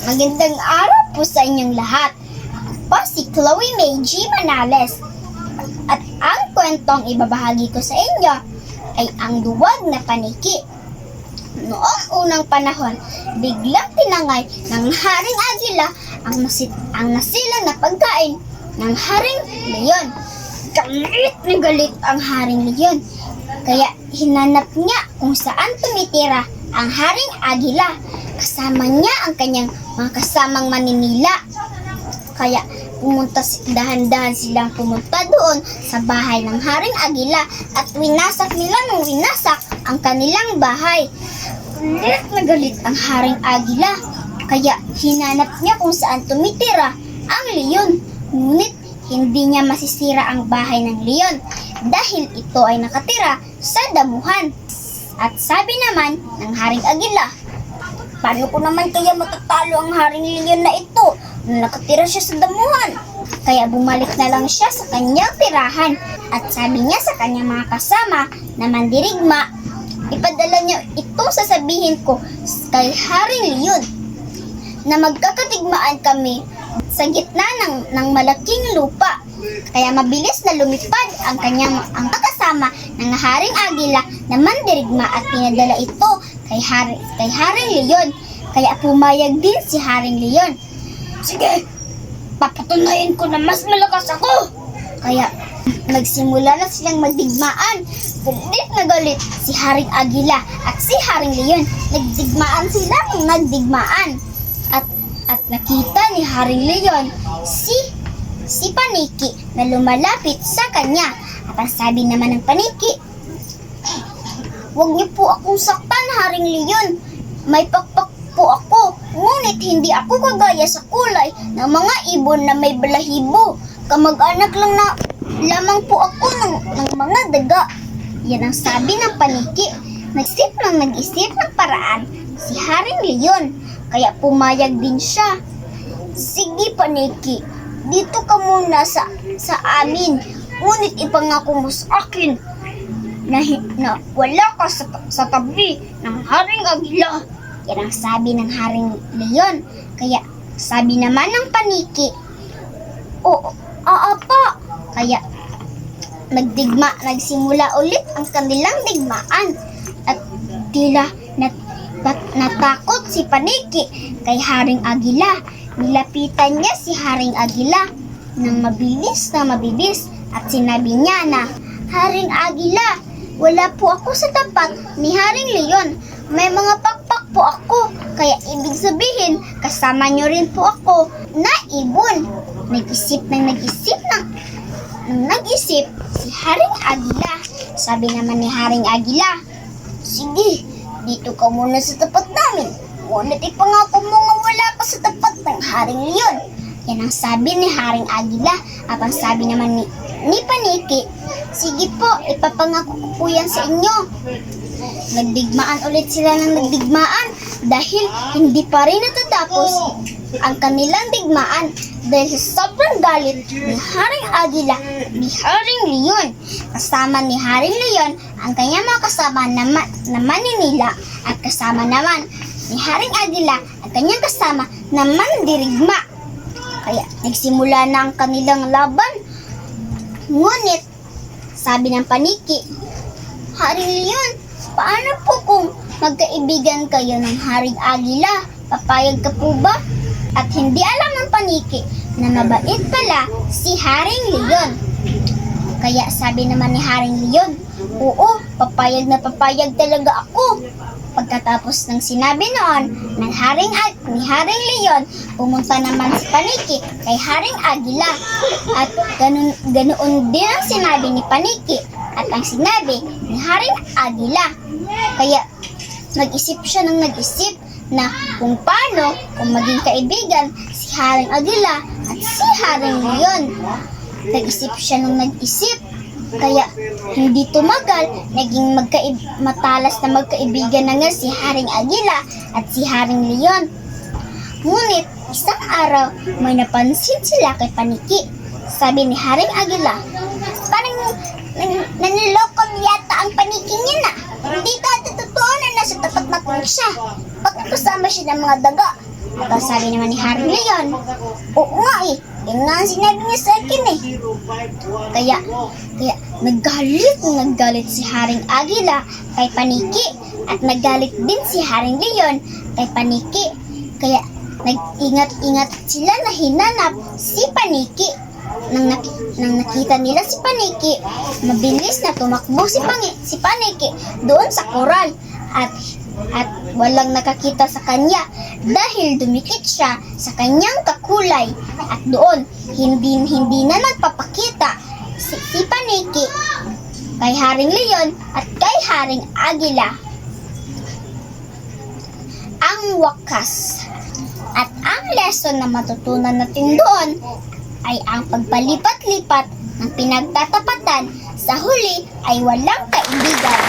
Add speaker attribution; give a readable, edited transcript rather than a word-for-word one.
Speaker 1: Magandang araw po sa inyong lahat. Ako po si Chloe May G. Manales. At ang kwentong ibabahagi ko sa inyo ay ang duwag na paniki. Noong unang panahon, biglang tinangay ng Haring Agila ang nasilang na pagkain ng Haring Leon. Galit na galit ang Haring Leon. Kaya hinanap niya kung saan tumitira ang Haring Agila. Kasama niya ang kanyang mga kasamang maninila. Kaya dahan-dahan silang pumunta doon sa bahay ng Haring Agila at winasak nila ng winasak ang kanilang bahay. Galit na galit ang Haring Agila. Kaya hinanap niya kung saan tumitira ang leon. Ngunit hindi niya masisira ang bahay ng leon dahil ito ay nakatira sa damuhan. At sabi naman ng Haring Agila, paano ko naman kaya matatalo ang Haring Leon na ito na nakatira siya sa damuhan? Kaya bumalik na lang siya sa kanyang tirahan at sabi niya sa kanyang mga kasama na mandirigma, ipadala niyo itong sasabihin ko kay Haring Leon na magkakatigmaan kami sa gitna ng malaking lupa. Kaya mabilis na lumipad ang kasama ng Haring Agila na mandirigma at pinadala ito kay Haring Leon. Kaya pumayag din si Haring Leon. Sige, papatunayan ko na mas malakas ako. Kaya nagsimula na silang magdigmaan. Galit na galit si Haring Agila at si Haring Leon. Nagdigmaan sila ng nagdigmaan. At nakita ni Haring Leon si Paniki na lumalapit sa kanya. At ang sabi naman ng Paniki, huwag niyo po akong saktan, Haring Leon. May pakpak po ako, ngunit hindi ako kagaya sa kulay ng mga ibon na may balahibo. Kamag-anak lang na lamang po ako ng mga daga. Yan ang sabi ng Paniki. Nag-isip ng paraan si Haring Leon. Kaya pumayag din siya. Sige, Paniki, dito ka muna sa amin. Ngunit ipangako mo sa akin na wala ka sa tabi ng Haring Agila. Yan ang sabi ng Haring Leon. Kaya sabi naman ng Paniki, oo, apa. Kaya nagsimula ulit ang kanilang digmaan. At tila natakot si Paniki kay Haring Agila. Nilapitan niya si Haring Agila ng mabilis at sinabi niya na, Haring Agila, wala po ako sa tapat ni Haring Leon. May mga pakpak po ako, kaya ibig sabihin kasama niyo rin po ako na ibon. Nag-isip si Haring Agila. Sabi naman ni Haring Agila, sige, dito ka muna sa tapat namin. Ngunit ipangako mo nga wala ka sa tapat ng Haring Leon. Yan ang sabi ni Haring Agila. At ang sabi naman ni Paniki, sige po, ipapangako ko po yan sa inyo. Nagdigmaan ulit sila ng nagdigmaan dahil hindi pa rin natatapos ang kanilang digmaan dahil sa sobrang galit ni Haring Agila ni Haring Leon. Kasama ni Haring Leon ang kanyang mga kasama na maninila at kasama naman ni Haring Agila ang kanyang kasama na mandirigma. Kaya nagsimula na ang kanilang laban. Ngunit sabi ng Paniki, Haring Leon, paano po kung magkaibigan kayo ng Haring Agila? Papayag ka po ba? At hindi alam ng Paniki na mabait pala si Haring Leon. Kaya sabi naman ni Haring Leon, oo, papayag na papayag talaga ako. Pagkatapos ng sinabi noon ni Haring Leon, pumunta naman si Paniki kay Haring Agila. At ganoon din ang sinabi ni Paniki at ang sinabi ni Haring Agila. Kaya nag-isip siya na kung paano kung maging kaibigan si Haring Agila at si Haring Leon. Nag-isip siya. Kaya hindi tumagal, naging matalas na magkaibigan na nga si Haring Agila at si Haring Leon. Ngunit isang araw, may napansin sila kay Paniki. Sabi ni Haring Agila, parang naniloko yata ang Paniki niya na. Hindi dati totoo na nasa tapat na siya. Bakit kasama siya ng mga daga? Tapos sabi naman ni Haring Leon, oo nga eh, yan nga ang sinabi niya sa akin eh. Kaya naggalit si Haring Agila kay Paniki at naggalit din si Haring Leon kay Paniki. Kaya nag-ingat-ingat sila na hinanap si Paniki. Nang nakita nila si Paniki, mabilis na tumakbo si Paniki doon sa koral at walang nakakita sa kanya dahil dumikit siya sa kanyang kakulay at doon hindi na nagpapakita si Paniki kay Haring Leon at kay Haring Agila. Ang wakas at ang lesson na matutunan natin doon ay ang pagpalipat-lipat ng pinagtatapatan sa huli ay walang kaibigan.